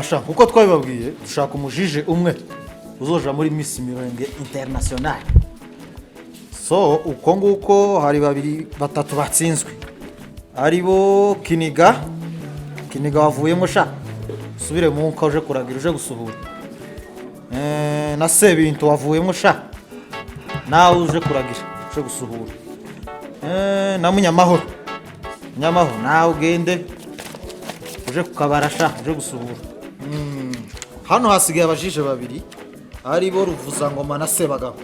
Basha, kuko twabibabwiye, dushaka umujije umwe uzoja muri Miss Mirenge International. So uko nguko hari babiri, batatu batsinzwe, aribo Kiniga. Kiniga wavuyemo sha, usubire mu nka uje kuragira, uje gusuhura. Na Sebintu wavuyemo sha, nawe uje kuragira, uje gusuhura. Na Munyamahoro, Munyamahoro nawe ugende uje kukabarasha, uje gusuhura. Hano hasigaye abajije babiri, aribo Ruvuzangoma na Sebagabo.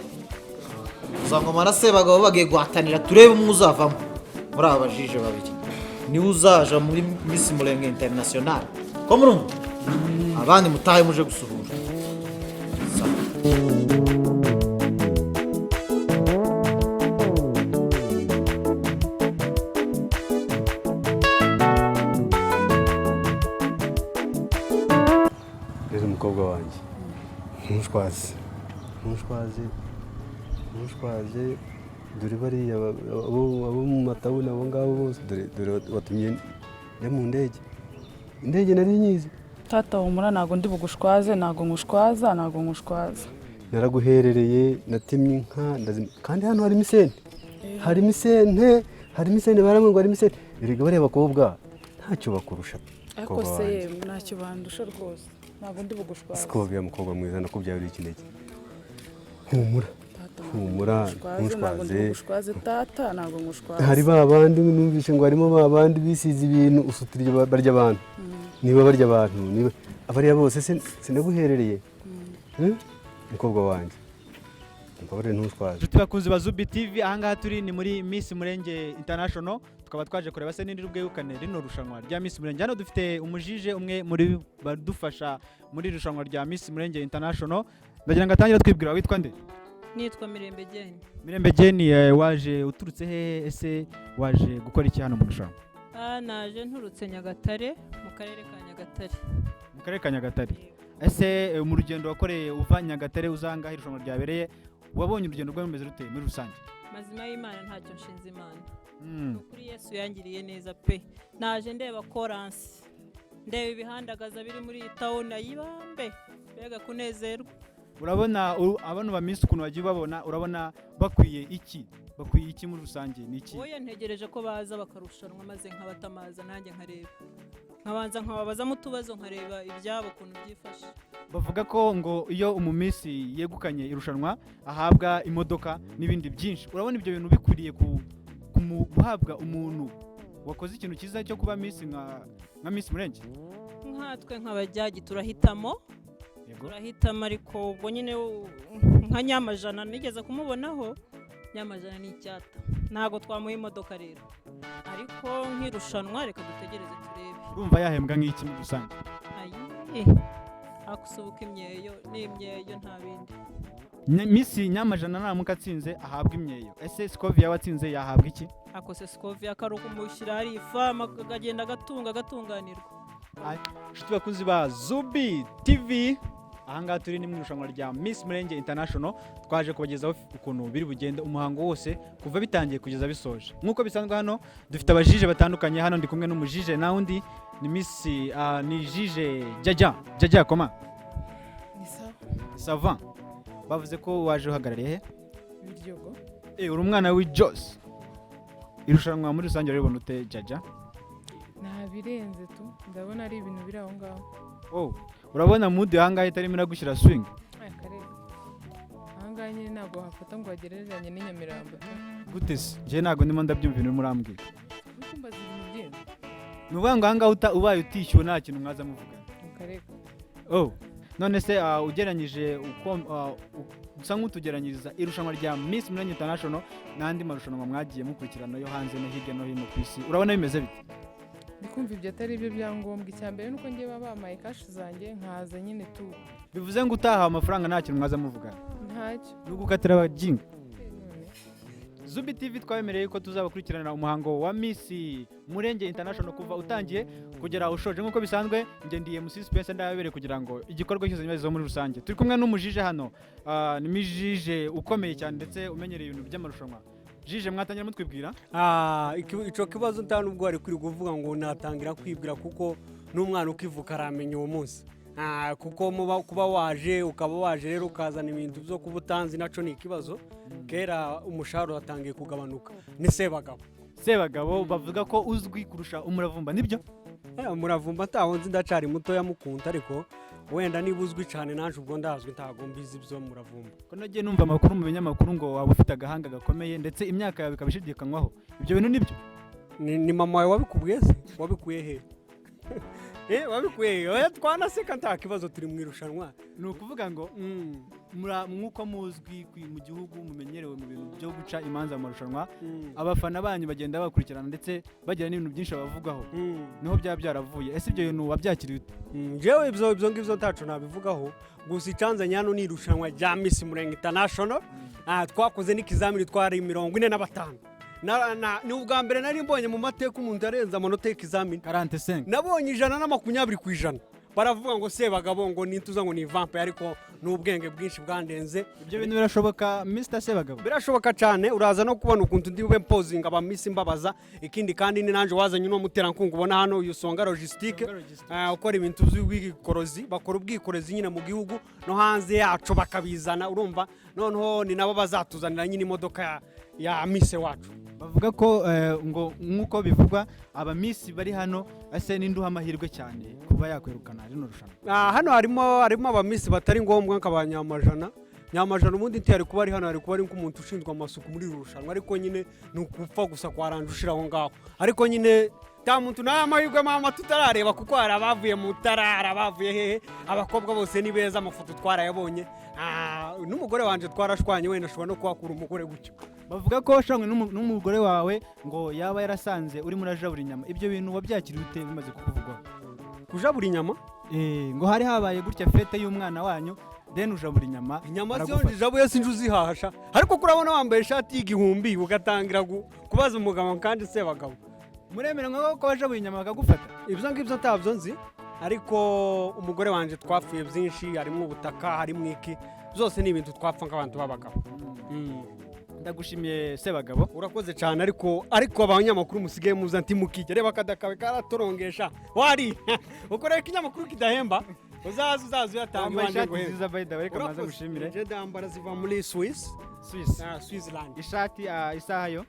Ruvuzangoma na Sebagabo bagiye guhatanira, turebe umwe uzavamo muri aba bajije babiri, niwe uzaja muri Miss Murenge International. Ko murumva abandi mutahe muje gusuhura. Sawa. Rero umukobwa wanjye, ntushwaze, ntushwaze, ntushwaze. Dore bariya abo mu matabuna, abo ngabo bose, dore dore watumye njya mu ndege. Indege nari nyizi. Tata, humura, ntabwo ndi bugushwaze, ntabwo nkushwaza, ntabwo nkushwaza. Naraguherereye, natemye inka kandi hano harimo isente, harimo isente, harimo isente. Baramwe ngo harimo isente. Erega bariya bakobwa ntacyo bakurusha. Ariko Mukobwa se wanjye. Yewe, ntacyo bandusha rwose, ntabwo ndi bugushwaze. Sikobia, mukobwa mwiza, nakubyaye uri ikinege. Humura. Tata, Humura. ntabwo ntabwo ndi Ntushwaze. bugushwaze tata, ntabwo nkushwaze. Hari ba bandi numvise ngo harimo ba bandi bisize ibintu usutira, barya abantu. Niba barya abantu, niba abariya bose sinaguherereye. Mukobwa wanjye, mbabarire, ntushwaze. Inshuti bakunzi ba Zubi TV, ahangaha turi ni muri Miss Murenge International, tukaba twaje kureba se nindi rwegukane rino rushanwa rya Miss Murenge. Hano dufite umujije umwe muri badufasha muri iri rushanwa rya Miss Murenge International. Ndagira ngo atangire twibwira. Witwa nde? Nitwa Mirembe Jane. Mirembe Jane, waje uturutse hehe? Ese waje gukora iki hano mu rushanwa? Ah, naje nturutse Nyagatare, mu karere ka Nyagatare. Mu karere ka Nyagatare. Ese mu rugendo wakoreye uva Nyagatare uza ahangaha irushanwa ryabereye, wabonye urugendo rwawe rumeze rute muri rusange? Mazima y'Imana, ntacyo nshinze Imana. Kuri Yesu yangiriye neza pe. Naje ndeba koransi, ndeba ibihandagaza biri muri iyi town, ayibambe, mbega kunezerwa! Urabona abano ba Miss ukuntu bagiye babona, urabona bakwiye iki? Bakwiye iki muri rusange? Ni iki? Oya, ntegereje ko baza bakarushanwa, maze nkabatamaza nanjye nkareba, nkabanza nkababazamo utubazo, nkareba ibyabo ukuntu byifashe. Bavuga ko ngo iyo umumiss yegukanye irushanwa ahabwa imodoka n'ibindi byinshi. Urabona ibyo bintu bikwiriye guhabwa umuntu wakoze ikintu cyiza cyo kuba Miss nka Miss Murenge? Nkatwe nk'abajyaji turahitamo. Turahitamo, ariko ubwo nyine nka Nyamajana nigeze kumubonaho, Nyamajana ni icyata, ntabwo twamuha imodoka rero. Ariko nk'irushanwa, reka dutegereze turebe. Urumva yahembwa nk'iki muri rusange? Ayi, akusubuka imyeyo n'imyeyo, nta bindi. Miss Nyamajana naramuka atsinze ahabwa imyeyo. Ese Scovia yaba atsinze yahabwa iki? Akose Scovia akarukumushyira hari ifamu, akagenda agatunga, agatunganirwa. Inshuti bakunzi ba Zubi TV, ahangaha turi ni mu irushanwa rya Miss Murenge International. Twaje kubagezaho ukuntu biri bugende, umuhango wose kuva bitangiye kugeza bisoje. Nk'uko bisanzwe, hano dufite abajije batandukanye. Hano ndi kumwe n'umujije, nawe undi ni Miss ni jije Jaja. Jaja, koma? Ni sawa. Ça va? Bavuze ko waje uhagarariye he? Biryogo. Uri umwana w'i Jos. Irushanwa muri rusange uraribona ute, Jaja? Nta birenze tu, ndabona ari ibintu biri aho ngaho. Oh, urabona mood ahangaha itarimo iragushyira swing? Aya karere aha ngaha nyine ntabwo wahafata ngo hagereranye n'inyamirambo tu. Gute se? Njye ntabwo ndimo ndabyumva ibintu urimo urambwira. Uri kumbaza ibintu byinshi. Ni ukuvuga ngo ahangaha ubaye utishyuwe nta kintu mwaza muvugana? Mu karere. Oh, none se ugereranyije uko usa nk'utugeranyiriza irushanwa rya Miss Murenge International n'andi marushanwa mwagiye mukurikirana yo hanze no hirya no hino ku isi, urabona bimeze bite? Ndi kumva ibyo atari byo byangombwa. Icya mbere ni uko ngiye baba bampaye cash zanjye nkaza nyine tu. Bivuze ngo utahawe amafaranga nta kintu mwaza muvugana? Ntacyo. Ni ugukatira abajinga? None. Zubi TV twabemereye ko tuzabakurikiranira umuhango wa Miss Murenge International kuva utangiye kugera ushoje. Nk'uko bisanzwe, njye ndiye MC Spencer, ndababereye kugira ngo igikorwa cyose nyibazeho muri rusange. Turi kumwe n'umujije hano, ni mijije ukomeye cyane ndetse umenyereye ibintu by'amarushanwa. Jije, mwatangira mutwibwira? Ah, ico kibazo nta nubwo wari kuri kuvuga ngo natangira kwibwira, kuko n'umwana ukivuka aramenya uwo munsi. Kuko muba kuba waje, ukaba waje rero ukazana ibintu byo kuba utanzi, naco ni ikibazo. Kera umushahara watangiye kugabanuka. Ni Sebagabo. Sebagabo, bavuga ko uzwi kurusha Umuravumba, nibyo? Umuravumba ntawo nzi, ndacari mutoya mukunda, ariko wenda niba uzwi cyane naje ubwo ndazwi, ntago mbizi ibyo Muravumba. Ko nagiye numva amakuru mu binyamakuru ngo waba ufite agahanga gakomeye, ndetse imyaka yawe ikaba ishidikanywaho, ibyo bintu nibyo? Ni mama wawe wabikubwiye se? Wabikuye he? Wabikuye he? Oya, twanaseka, nta kibazo, turi mu irushanwa. Ni ukuvuga ngo nk'uko muzwi mu gihugu, mumenyerewe mu bintu byo guca imanza mu marushanwa, abafana banyu bagenda bakurikirana ndetse bagira n'ibintu byinshi babavugaho, niho byaba byaravuye. Ese ibyo bintu wabyakiriye ute? Jewe ibyo ngibyo ntaco nabivugaho. Gusa icanzanye hano ni irushanwa rya Miss Murenge International. Twakoze n'ikizamini, twari 45. Ni ubwa mbere nari mbonye mu mateka umuntu arenze amanota y'ikizamini. 45. Nabonye 120%. Baravuga ngo Sebagabo ngo nintuza ngo ni vampire, ariko ni ubwenge bwinshi bwandenze. Ibyo bintu birashoboka, Mr Sebagabo? Birashoboka cyane. Uraza no kubona ukuntu ndi bube mpozinga aba miss mbabaza. Ikindi kandi ni nanje wazanye uno muterankunga ubona hano, uyu Songa Logistique. Songa Logistique. Ukora ibintu by'ubwikorezi, bakora ubwikorezi nyine mu gihugu no hanze yacu bakabizana, urumva? Noneho ni nabo bazatuzanira nyine imodoka ya miss wacu. Bavuga ko ngo nk'uko bivugwa aba miss bari hano, ese ninde uha amahirwe cyane kuba yakwirukana rino rushanwa? Hano harimo aba miss batari ngombwa nk'abanyamajana. Nyamajana ubundi ntiyari kuba ari hano, ari kuba ari nk'umuntu ushinzwe amasuku muri uru rushanwa, ariko nyine ni ukupfa gusa kwaranje ushira aho ngaho. Ariko nyine nta muntu nawe amahirwe mama tutarareba, kuko hari abavuye mu tara, hari abavuye hehe. Abakobwa bose ni beza, amafoto twarayabonye. N'umugore wanje twarashwanye, wenda ashobora no kuhakura umugore gutyo. Bavuga ko washwanywe n'umugore wawe, ngo yaba yarasanze urimo urajabura inyama. Ibyo bintu wabyakiriye ute bimaze kukuvugwaho? Kujabura inyama? Ngo hari habaye gutya fête y'umwana wanyu, then ujabura inyama. Inyama baragufata. Ziyonje jabuye sinje uzihahasha, ariko kurabona wambaye ishati y'igihumbi ugatangira kubaza umugabo kandi Sebagabo. Muremera ngo ko wajabuye inyama bakagufata? Ibyo ngibyo ntabyo nzi, ariko umugore wanjye twapfuye byinshi, harimo ubutaka, harimo iki, byose ni ibintu twapfa nk'abantu b'abagabo. Ndagushimiye, Sebagabo. Urakoze cyane, ariko abanyamakuru musigaye muza ntimukijya. Reba akadakawe karatorongesha wari ukorera ikinyamakuru kidahemba, uzaza uyatanga. Wambaye Iwanjye ishati nguhembe. nziza, by the way, reka maze Urakoze. ngushimire. Nje ndambara ziva muri Swiss. Swiss? Switzerland. Ishati, isaha yo?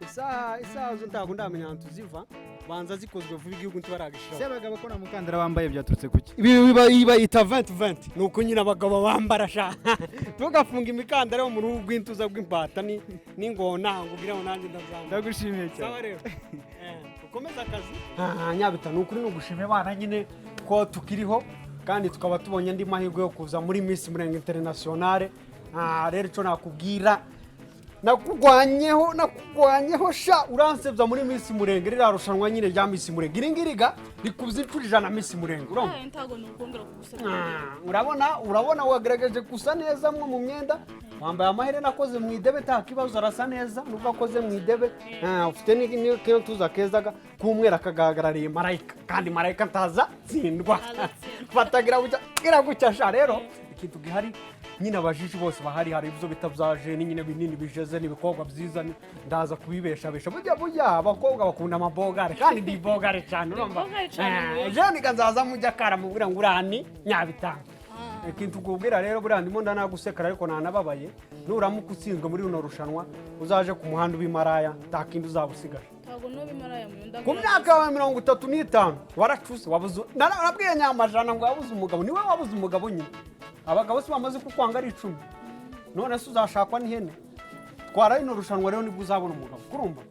Isaha zo ntabwo ndamenya ahantu ziva, banza zikozwe vuba, igihugu ntibaragishiraho. Sebagabo, ko nta mukandara wambaye, byaturutse kuki? Ibi biba iba ita 2020, ni uko nyine abagabo bambara sha. Tugafunga imikandara yo mu ruhu rw'intuza rw'imbata n'ingona ngo ugire ngo nanjye ndazambara. Ndagushimiye cyane. Sawa rero. Ukomeze akazi. Nyabita, ni ukuri ni ugushima Imana nyine ko tukiriho kandi tukaba tubonye andi mahirwe yo kuza muri Miss Murenge Internationale. Rero icyo nakubwira, nakugwanyeho, nakugwanyeho sha, uransebya muri Miss Murenge. Ririya rushanwa nyine rya Miss Murenge, iri ngiri ga rikubye inshuro 100 Miss Murenge, urumva? Ntabwo nukongera kugusebya. Urabona wagaragaje gusa neza mwo mu myenda, wambaye amaherena akoze mu idebe, nta kibazo, arasa neza nubwo akoze mu idebe. Ufite n'ituza keza k'umweru akagahagarariye marayika, kandi marayika ntaza tsindwa. Fatagira gutya, gira gutya sha. Rero ikintu gihari nyine, abajiji bose bahari, hari ibyo bita bya jeni nyine binini bijeze n'ibikorwa byiza, ndaza kubibeshabesha. Burya abakobwa bakunda amabogare, kandi ndi bogare cyane, urumva? Bogare cyane. Jeni kazaza mujya karamubwira ngo urani Nyabitanga. Ikintu kubwira rero, buriya ndimo ndanagusekara ariko nanababaye. Nuramuka utsinzwe muri runo rushanwa, uzaje ku muhanda ubimaraya, nta kindi uzaba usigaje. Ntabwo nuba imaraya mu nda. Ku myaka yawe 35 waracuze, wabuze. Narabwiye Nyamajana ngo yabuze umugabo, niwe wabuze umugabo nyine. Abagabo si bamaze kukwanga ari 10, none se uzashakwa n'ihene? Twara rino rushanwa rero nibwo uzabona umugabo, kurumva?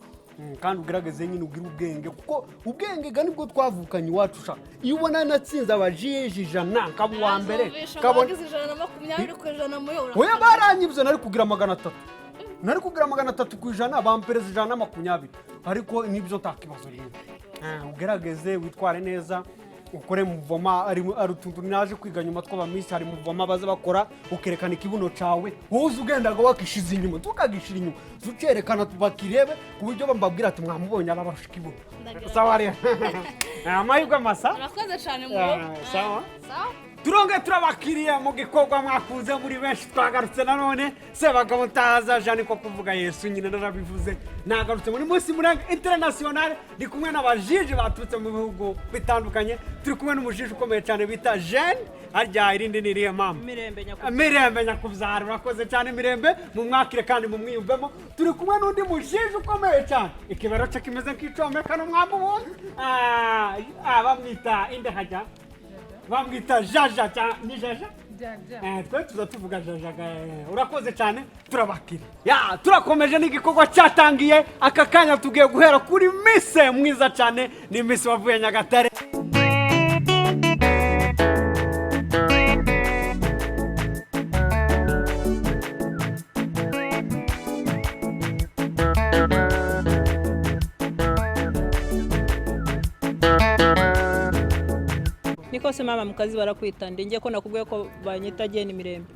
Kandi ugerageze nyine ugire ubwenge, kuko ubwenge ga nibwo twavukanye iwacu sha. Iyo ubona natsinze abajiji 100 nkaba uwa mbere, kabona wagize 120% muri oya, baranyibye. Nari kugira 300, nari kugira 300%, bampereza 120, ariko nibyo nta kibazo rero. Ugerageze witware neza, ukore muvoma. Ari utuntu naje kwiga nyuma tw'aba miss, hari muvoma baza bakora ukerekana ikibuno cawe. Wowe uza ugendaga wakishiza inyuma, tukagishira inyuma, ucerekana bakirebe ku buryo bambabwira ati mwamubonye arabarusha ikibuno. Ndagerageza. Sawa rero. Amahirwe masa. Urakoze cyane mu Sawa. Sawa. Turonge turabakiriye mu gikorwa mwakunze muri benshi. Twagarutse nanone, Sebagabo ntaza jane ko kuvuga Yesu nyine narabivuze. Nagarutse muri munsi Murenge International, ndi kumwe n'abajiji baturutse mu bihugu bitandukanye. Turi kumwe n'umujiji ukomeye cyane bita Jeanne. Harya irindi ni irihe, mama? Mirembe nyakubahwa. Mirembe nyakubyara, urakoze cyane Mirembe, mumwakire kandi mumwiyumvemo. Turi kumwe n'undi mujiji ukomeye cyane, ikibero cye kimeze nk'icomeka n'umwambi ubundi. Bamwita inde hajya? Bamwita Jaja cyane, ni Jaja? Twe tuza tuvuga Jaja. Urakoze cyane, turabakira. Ya, turakomeje n'igikorwa cyatangiye aka kanya. Tugiye guhera kuri Miss mwiza cyane, ni Miss wavuye Nyagatare. Niko se mama, mukazi barakwita nde? Njye ko nakubwiye ko banyita Jane Mirembe.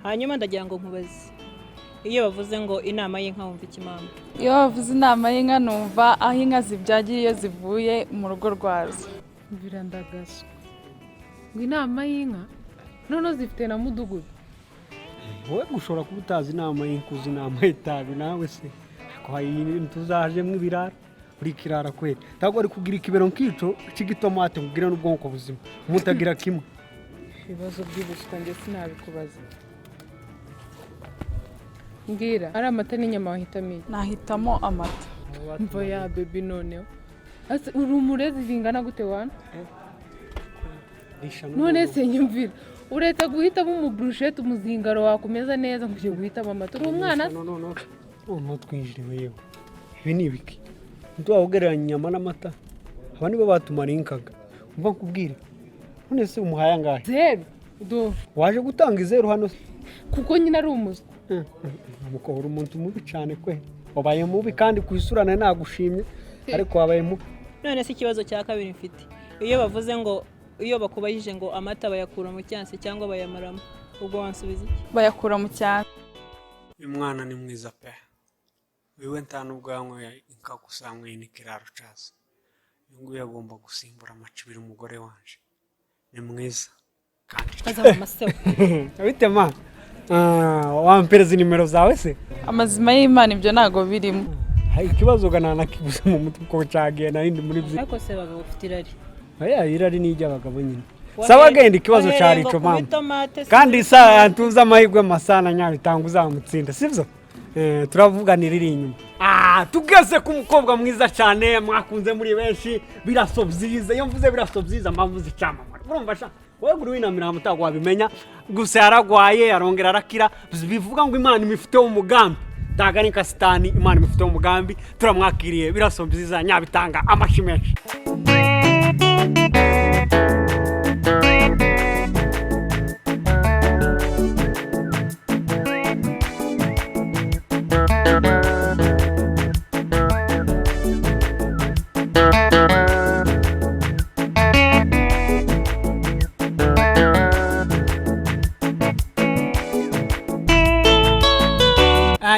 Hanyuma ndagira ngo nkubaze, iyo bavuze ngo inama y'inka wumva iki, mama? Iyo bavuze inama y'inka numva aho inka zibyagiye iyo zivuye mu rugo rwazo. Birandagaswa ngo inama y'inka noneho zifite na mudugudu. Wowe ushobora kuba utazi inama y'inkuzi, inama y'itabi nawe se, ariko hari ibintu tuzajemo ibirara, uri kirara kweri. Ntabwo wari kugira ikibero nk'ico cy'igitomate ngo ugire n'ubwonko buzima mutagira kimwe. Ibibazo by'ubuswa njye sinabikubaza. Mbwira, ari amata n'inyama wahitamo iki? Nahitamo amata. Mva ya baby, noneho Ase, uri umurezi bingana gute wana? None se nyumvira, uretse guhitamo umuburushete, umuzingaro wakumeza neza, ngo ugiye guhitamo amata, uri umwana se? Noneho twinjiriwe yewe, ibi ni ibiki? Ntitwawugereranya inyama n'amata, aba nibo batumara inkaga. Umva nkubwire, none se umuhaye angahe? Zeru do. Waje gutanga izeru hano se? Kuko nyine ari umuswa. Mukobwa, uri umuntu mubi cyane kwe, wabaye mubi kandi ku isura nawe nagushimye, ariko wabaye mubi. None se ikibazo cya kabiri mfite, iyo bavuze ngo, iyo bakubajije ngo amata bayakura mu cyansi cyangwa bayamaramo, ubwo wansubiza iki? Bayakura mu cyansi. Uyu mwana ni mwiza pe. Wiwe nta nubwo yanyweye inka gusa, yanyweye n'ikiraro cyazo. Uyu nguyu agomba gusimbura amacibiri umugore wanje, ni mwiza kandi. Azaba amaseho. Bite ma? Wampereza nimero zawe se? Amazima y'Imana, ibyo ntabwo birimo. Hari ikibazo gana nakibuze mu mutwe uko cyagiye, narindi muri byo. Ariko se bagabo ufite irari. Oya, irari ni iry'abagabo nyine. Sawa, genda, ikibazo Wahereye cyari ngo ico ku mama. bitomate, Kandi isa tuzi amahirwe masana Nyabitanga uzamutsinda, sibyo? Turavuganira iri inyuma. Tugeze ku mukobwa mwiza cyane mwakunze muri benshi, biraso byiza. Iyo mvuze biraso byiza mba mvuze icyamamare, urumva sha? Wowe guri winamira mutago wabimenya gusa, yaragwaye arongera arakira, bivuga ngo Imana imufiteho umugambi. Ntago ari nka sitani, Imana imufiteho umugambi. Turamwakiriye, biraso byiza Nyabitanga, amashi menshi.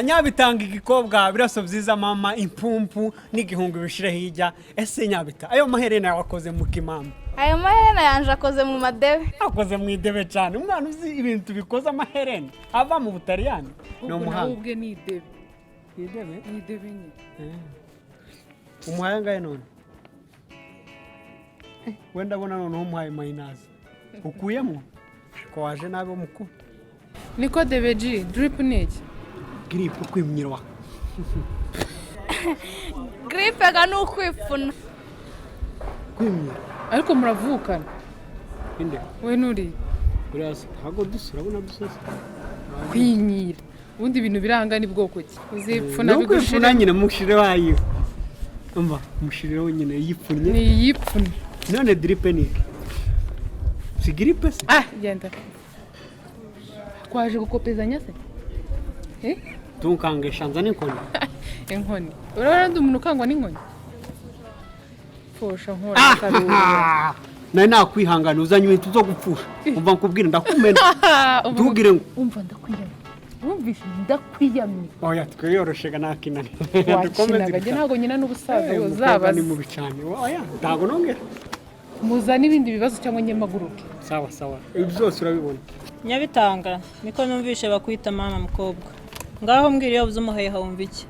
Nyabitanga, igikobwa biraso byiza mama, impumpu n'igihungu bishire hirya. Ese Nyabita, ayo maherena yawe akoze mu kimama? Ayo maherena yanje akoze mu madebe. Akoze mu idebe cyane. Umwana uzi ibintu bikoze amaherena ava mu Butaliyani ni Ahubwo nawe umuhanga. ubwe ni idebe. Idebe. Ni idebe nyine. Umuhaye angahe none? Wenda abona noneho umuhaye mayinazi ukuyemo, ariko waje nabi mukuru. Niko debeji, drip ni iki? Giripe, kwimyirwa. Giripe ga ni ukwipfuna. Kwimyira. Ariko muravukana? Inde? We nuri. Uriya se ntabwo dusa, urabona dusa? Kwinyira ubundi ibintu biranga ni bwoko ki? Uzipfuna Ni ukwipfuna. bigushire. Nyine mushire wayiwe, umva, mushireho nyine yipfunnye. Ni iyipfuna. None diripe ni iki? Si giripe se? Ah, genda, twaje gukopezanya se? Eh? Tunkangesha, nza n'inkoni. Inkoni? Urabona ndi umuntu ukangwa n'inkoni? Pfusha nkora karura. Nari nakwihangana, uzanye ibintu zo gupfusha. Umva nkubwire, ndakumena. Ntugire ngo Umva, ndakwiyamye, wumvishe? Ndakwiyamye. Oya, twiyoroshega, nakinani. Wakinaga, njye ntabwo nyina n'ubusaza Umukobwa ni uzabaza. mubi cyane. Oya, ntabwo nongera. Muzane ibindi bibazo cyangwa nyemaguruke. Sawa sawa, ibi byose urabibona. Nyabitanga, niko numvishe bakwita mama mukobwa, ngaho mbwira, iyo bavuze umuheha wumva iki?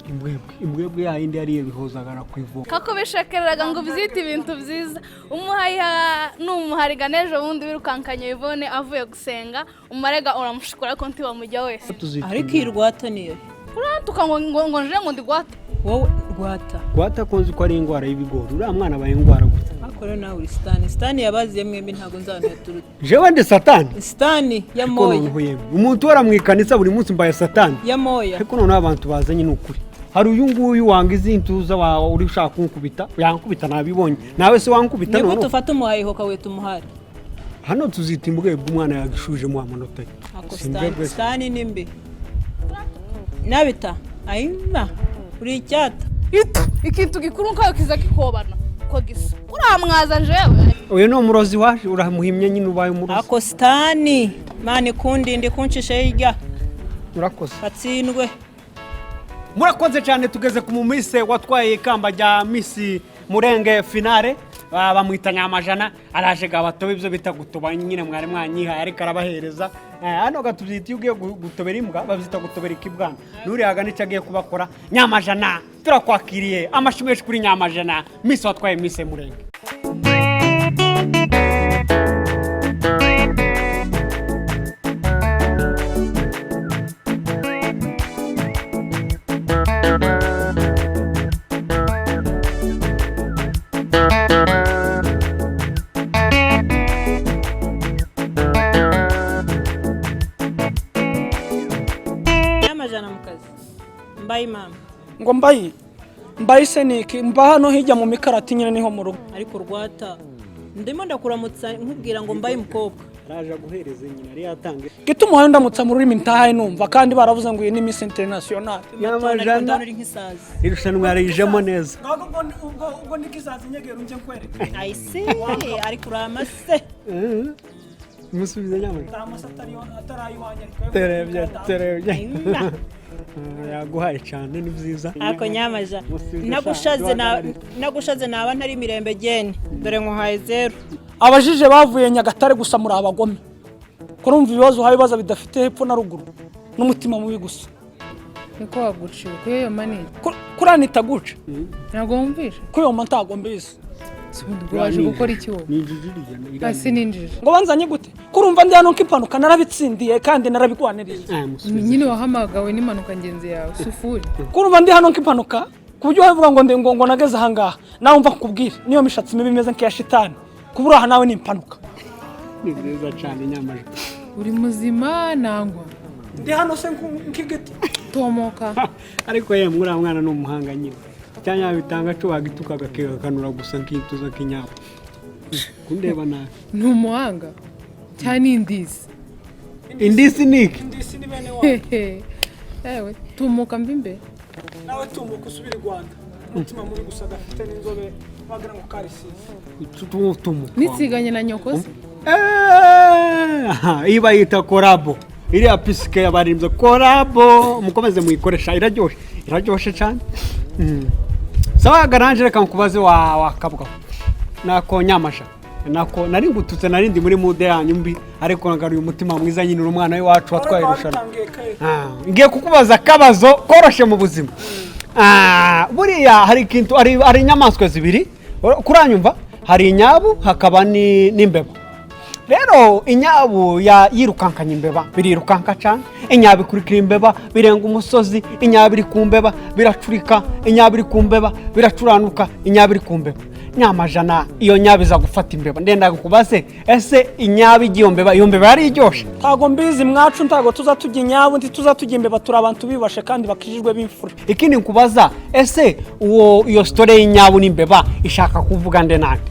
Imbwebwe, imbwebwe yayindi yariye bihozagara ku ivomo. Kakubishekereraga ngo ubyite ibintu byiza. Umuhayiha numuhariga n'ejo bundi wirukankanye Yvonne avuye gusenga, umarega uramushikura ko ntiwamujya wese. Ariko iyi rwata niyo. Urantuka ngo nje ngo ndigwate. Wowe rwata. Rwata ko nzi ko ari indwara y'ibigori, uriya mwana abaye indwara gusa. Ariko rero nawe uri sitani, sitani yabaziye mwembi ntabwo nzi ahantu yaturutse. Jewe ndi satani? Sitani ya Ariko moya. noneho yemwe, umuntu uhora mu ikanisa buri munsi mbaye satani. Ya moya. Ariko noneho abantu bazanye ni ukuri. Hari uyu nguyu wanga izintuza wawe uri ushaka kunkubita, yankubita nabibonye. Nawe se wankubita Ni gute noneho? ufata umuhayiho ukawita umuhari? Hano tuzita imbwebwe umwana yagishujemo amanota ye. Ako Si sitani, imbwebwe se. sitani ni mbi. Nabita, ayima, uri icyata. Ikintu gikuru nkayo kiza kikobana ko gisa. Uramwaza njewe. Uyu ni umurozi waje, uramuhimye nyine ubaye umurozi. Ako sitani, mani kundinde kuncisha hirya. Murakoze. Batsindwe. Murakoze cyane, tugeze ku mumise watwaye ikamba rya Miss Murenge finale. Bamwita Nyamajana, araje ga batobe ibyo bita gutoba nyine mwari mwanyihaye ariko arabahereza. Hano gatubyita iyo ugiye gutobera imbwa babyita gutobera ikibwana. Nuriya nicyo agiye kubakora. Nyamajana turakwakiriye, amashyi menshi kuri Nyamajana, Miss watwaye Miss Murenge. Nyamajana mu kazi. Mbaye mama. Ngo mbaye mbaye se niki? Mba hano hirya mu mikarati nyine niho mu rugo. Ariko rwata ndimo ndakuramutsa nkubwira ngo mbaye umukobwa. Araje guhereza nyina ari yatange. Gituma umuhaye ndamutsa mu rurimi ntahaye numva, kandi baravuze ngo iyi ni Miss International. Nyamajana uri nk'isazi. Irushanwa yarijemo neza. Ubwo ubwo n'ikisazi nyegera unje nkwereke. Ayisi ariko uramase. Musubize Nyamajana. Amase atari ayiwanjye ariko. Terebye terebye. Yaguhaye cyane ni byiza. Ako Nyamaja Musubize nagushaze sha, na nagushaze naba ntari mirembe gene dore nkuhaye zero. Abajije bavuye Nyagatare gusa muri abagome. Kurumva ibibazo uhaye ibibazo bidafite hepfo na ruguru n'umutima mubi gusa. Niko waguciwe kuyo manini. Kuranita guca. Ntabwo wumvishe? Kuyo ntago mbizi. Ubwo waje gukora iki wowe? Ni injiji iriya. Asi ni injiji. Ngo banzanye gute? Kurumva ndi hano nk'impanuka narabitsindiye kandi narabigwaniriye. Nyine wahamagawe n'impanuka ngenzi yawe sufuri. Kurumva ndi hano nk'impanuka ku buryo wavuga ngo ndi ngo nageze aha ngaha. Nawe umva nkubwire niyo mishatsi mibi imeze nk'iya shitani. Kubura aha nawe ni impanuka. Ni byiza cyane Nyamajana. Uri muzima nangwa. Ndi hano se nk'igiti. Tomoka. Ariko yemwe uriya mwana ni umuhanga nyine. Cyanya bitanga cyo wagituka agakekanura gusa nk'ituza nk'inyabo. Kundeba nabi. Ni umuhanga cyane indisi. Indisi niki? Indisi ni bene wawe. Ewe tumuka mbi mbe. Nawe tumuka usubire i Rwanda. Umutima mubi gusa gafite n'inzobe wagira ngo karisize. Tumuka. Nitsiganye na nyoko se. Iyi bayita korabo. Iriya pisike yabarinze korabo mukomeze muyikoresha iraryoshe, iraryoshe cyane. Sawa garanje reka nkubaze wa wakabwa. Nako Nyamasha. Nako nari ngututse nari ndi muri mude yanyu mbi ariko ngaruye umutima mwiza nyine uri umwana w'iwacu watwaye irushanwa. Ngiye kukubaza akabazo koroshe mu buzima. Buriya hari ikintu hari inyamaswa zibiri kuranyumva, hari inyabu hakaba n'imbeba. Rero inyabu yirukankanye imbeba birirukanka cyane, inyabu ikurikira imbeba birenga umusozi, inyabu iri ku mbeba biracurika, inyabu iri ku mbeba biracuranuka, inyabu iri ku mbeba. Nyamajana iyo nyabu iza gufata imbeba. Ndenda kubaze ese inyabu igiye mbeba iyo mbeba yari iryoshe? Ntago mbizi mwacu, ntago tuza tujya inyabu ndi tuza tujya imbeba, turi abantu bibashe kandi bakijijwe b'imfura. Ikindi nkubaza ese uwo iyo story y'inyabu n'imbeba ishaka kuvuga nde nande?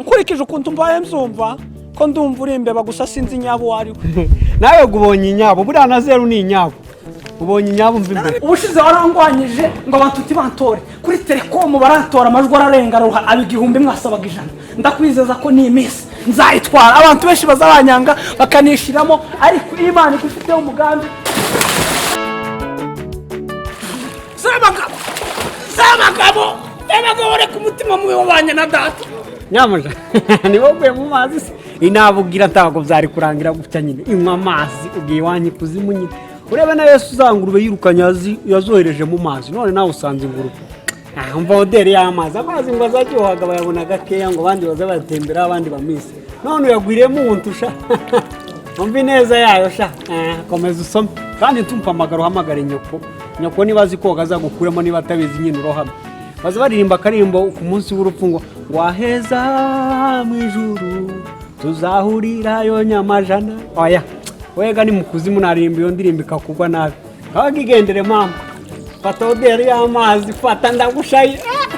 Nkurikije ukuntu mbaye mzumva ko ndumva uri imbeba gusa sinzi inyabu wari we. Nawe ubonye inyabu buriya na zeru ni inyabu. Ubonye inyabu mva imbere. Ubushize warangwanyije ngo abantu ntibantore kuri telekomu barantora amajwi ararenga aruha aba 1000 mwasabaga 100. Ndakwizeza ko ni iminsi nzayitwara abantu benshi bazabanyanga bakanishiramo, ariko Imana igufiteho umugambi. Sebagabo, sebagabo, sebagabo reka umutima mubi wabanye na data. Nyamaja niba uvuye mu mazi se inabugira ntabwo byari kurangira gutya nyine. Inywa amazi ugiye iwanyu ikuzimu nyine. Urebe na Yesu, za ngurube yirukanye yazohereje mu mazi, none nawe usanze ingurube. Ah, umva odeur y'amazi, amazi ngo azaryohaga bayabona gakeya, ngo abandi baza bayatembera, abandi bamise, none uyagwiriyemo ubuntu sha. Umva ineza yayo sha. Ah, komeza usome kandi ntumpamagara, uhamagare nyoko. Nyoko niba azi koga azagukuremo, niba atabizi nyine urohame. Baza baririmba akaririmbo ku munsi w'urupfu ngo waheza mu ijuru tuzahurirayo nyamajana. Oya wega, ni mu kuzimu narimba iyo ndirimbo ikakugwa nabi. Kabaga igendere mama, fata odeur y'amazi, fata, ndagushaye. Ah!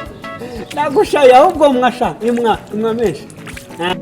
Ndagushaye ahubwo mwasha imwa imwa menshi. Ah.